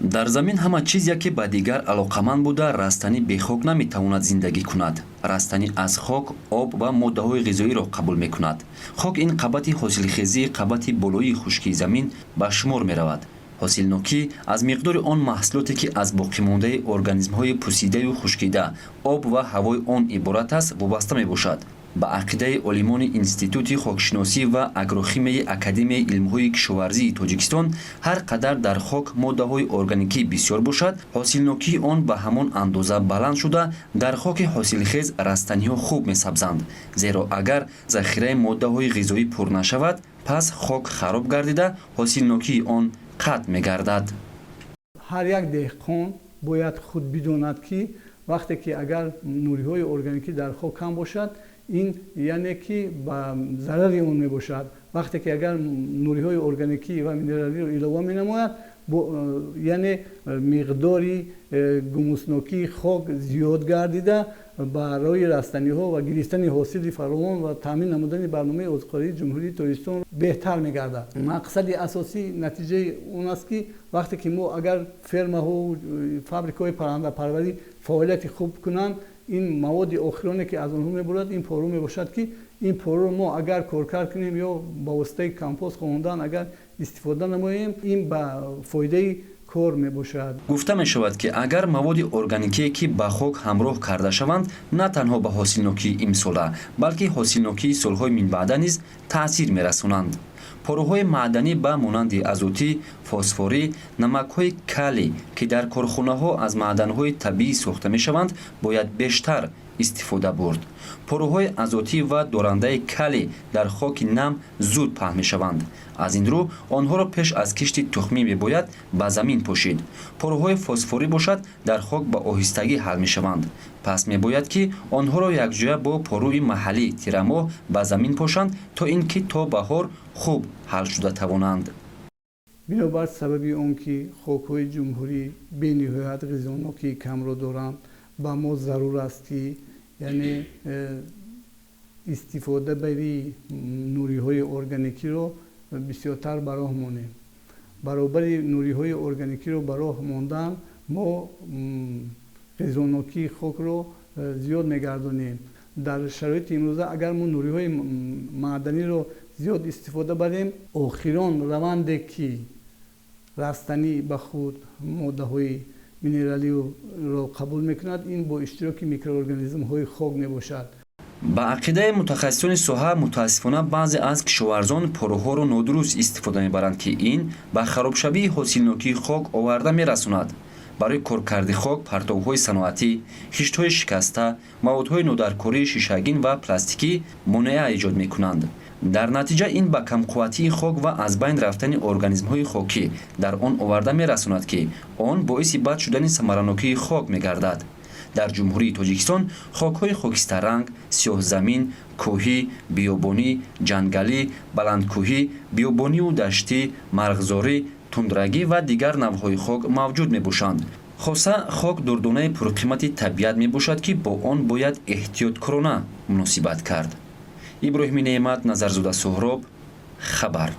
Дар замин ҳама чиз яке ба дигар алоқаманд буда, растанӣ бехок наметавонад зиндагӣ кунад. Растанӣ аз хок об ва моддаҳои ғизоиро қабул мекунад. Хок ин қабати ҳосилхезии қабати болоии хушкии замин ба шумор меравад. Ҳосилнокӣ аз миқдори он маҳсулоте, ки аз боқимондаи организмҳои пусидаю хушкида, об ва ҳавои он иборат аст, вобаста мебошад. Ба ақидаи олимони Институти хокшиносӣ ва агрохимияи Академияи илмҳои кишоварзии Тоҷикистон, ҳар қадар дар хок моддаҳои органикӣ бисёр бошад, ҳосилнокии он ба ҳамон андоза баланд шуда, дар хоки ҳосилхез растаниҳо хуб месабзанд. Зеро агар захираи моддаҳои ғизоӣ пур нашавад, пас хок хароб гардида, ҳосилнокии он қатъ мегардад. Ҳар як деҳқон бояд худ бидонад, ки вақте ки агар нуриҳои органикӣ дар хок кам бошад, ин яъне ки ба зарари он мебошад. Вақте ки агар нуриҳои органикӣ ва минералиро илова менамояд, яъне миқдори гумуснокии хок зиёд гардида, барои растаниҳо ва гирифтани ҳосили фаровон ва таъмин намудани барномаи озуқавории Ҷумҳурии Тоҷикистон беҳтар мегардад. Мақсади асосӣ натиҷаи он аст, ки вақте ки мо агар фермаҳо, фабрикаҳои паррандапарварӣ фаъолияти хуб кунанд, ин маводи охироне, ки аз онҳо мебурад, ин пору мебошад, ки ин поруро мо агар коркард кунем ё ба воситаи компост хондан агар истифода намоем, ин ба фоидаи кор мебошад. Гуфта мешавад, ки агар маводи органикие, ки ба хок ҳамроҳ карда шаванд, на танҳо ба ҳосилнокии имсола, балки ҳосилнокии солҳои минбаъда низ таъсир мерасонанд. Поруҳои маъданӣ ба монанди азотӣ, фосфорӣ, намакҳои калий, ки дар корхонаҳо аз маъданҳои табиӣ сохта мешаванд, бояд бештар истифода бурд. Поруҳои азотӣ ва дорандаи калий дар хоки нам зуд паҳн мешаванд. Аз ин рӯ онҳоро пеш аз кишти тухмӣ мебояд ба замин пошид. Поруҳои фосфорӣ бошад, дар хок ба оҳистагӣ ҳал мешаванд. Пас мебояд, ки онҳоро якҷоя бо поруи маҳаллӣ тирамоҳ ба замин пошанд, то ин ки то баҳор хуб ҳал шуда тавонанд. Бинобар сабаби он ки хокҳои ҷумҳурӣ бениҳоят ғизонокии камро доранд, ба мо зарур аст, ки яъне истифода бари нуриҳои органикиро бисёртар ба роҳ монем. Баробари нуриҳои органикиро ба роҳ мондан, мо ғизонокии хокро зиёд мегардонем. Дар шароити имрӯза агар мо нуриҳои маъданиро зиёд истифода барем, охирон раванде, ки растанӣ ба худ моддаҳои минералиро қабул мекунад, ин бо иштироки микроорганизмҳои хок мебошад. Ба ақидаи мутахассисони соҳа, мутаассифона, баъзе аз кишоварзон поруҳоро нодуруст истифода мебаранд, ки ин ба харобшавии ҳосилнокии хок оварда мерасонад. Барои коркарди хок партовҳои саноатӣ, хиштҳои шикаста, маводҳои нодаркории шишагин ва пластикӣ монеа эҷод мекунанд. Дар натиҷа ин ба камқувватии хок ва аз байн рафтани организмҳои хокӣ дар он оварда мерасонад, ки он боиси бад шудани самаранокии хок мегардад. Дар Ҷумҳурии Тоҷикистон хокҳои хокистарранг, сиёҳзамин, кӯҳӣ, биёбонӣ, ҷангалӣ, баландкӯҳӣ, биёбонию даштӣ, марғзорӣ, тундрагӣ ва дигар навъҳои хок мавҷуд мебошанд. Хоса хок дурдонаи пурқимати табиат мебошад, ки бо он бояд эҳтиёткорона муносибат кард. Иброҳими Неъмат, Назарзода Суҳроб, хабар.